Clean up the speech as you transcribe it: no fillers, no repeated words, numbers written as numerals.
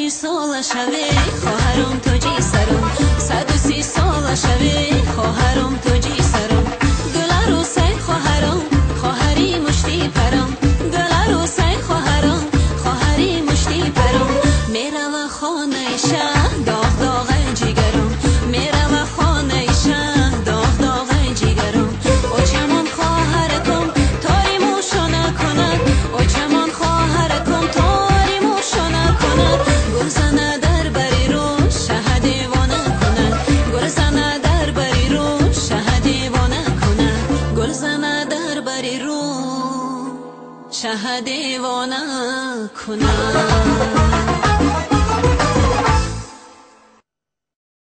сола шаве, хоҳарам тоҷи сарам. 130 сола шаве, хоҳарам тоҷи сарам. Гуларӯсай хоҳарам, хоҳари мушти парам. Гуларӯсай хоҳарам, хоҳари мушти парам. Мерава хонаи шаҳ, доғ доғаи ҷигарам. Мерава хонаи шаҳ, доғ доғаи ҷигарам. Очамон хоҳаракам тори мӯшона кунад. Очамон хоҳаракам тори мӯшона кунад. Гулзана дар бари рӯ шаҳ девона кунад. Гулзана дар бари рӯ шаҳ девона кунад. Гулзана дар бари рӯ шаҳ девона кунад.